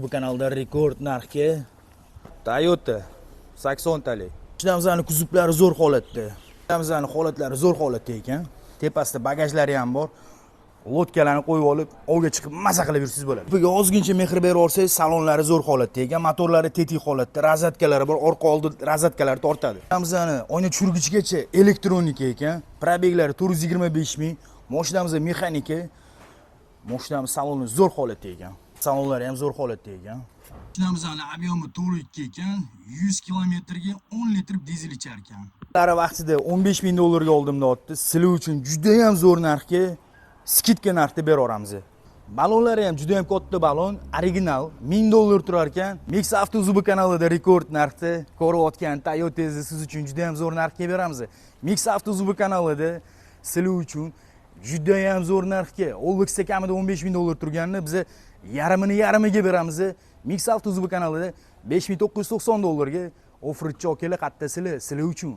Bu kanalda rekord narxga Toyota 80 talik. Mashinamizni kuzovlari zo'r holatda. Mashinamizni holatlari zo'r holatda ekan. Tepasida bagajlari ham bor. Лодка larni qo'yib olib, ovga chiqib maza qilib yursangiz bo'ladi. Buga ozgincha mehr berib olsangiz, salonlari zo'r holatda ekan, motorlari tetik holatda, розетка lari bor, orqa oldi розетка lari tortadi. Mashinamizni oyna tushirgichgacha elektronika ekan. Пробег lari 425 ming. Mashinamiz mexanika. Mashinamiz saloni zo'r holatda ekan. Salonlari ham zo'r holatda ekan. Mashinamizni объем i 4.2 ekan, 100 kilometrga 10 litr dizel ichar ekan. Lari vaqtida 15 ming dollarga oldim deyapti. Sizlar uchun juda ham zo'r narxga, скидка narxda beraveramiz. Balonlari ham juda ham katta balon, original, 1000 dollar turar ekan. Mix Auto Zubi kanalida rekord narxda ko'rayotgan Toyota'ngizni siz uchun juda ham zo'r narxga beramiz. Mix Auto Zubi kanalida sizlar uchun juda ham zo'r narxga, OLXda kamida 15 ming dollar turganini biz yarmini yarmiga beramiz. Mix Auto Zubi kanalida 5990 dollarga Offroadchi akalar, qayerdasizlar? Sizlar uchun.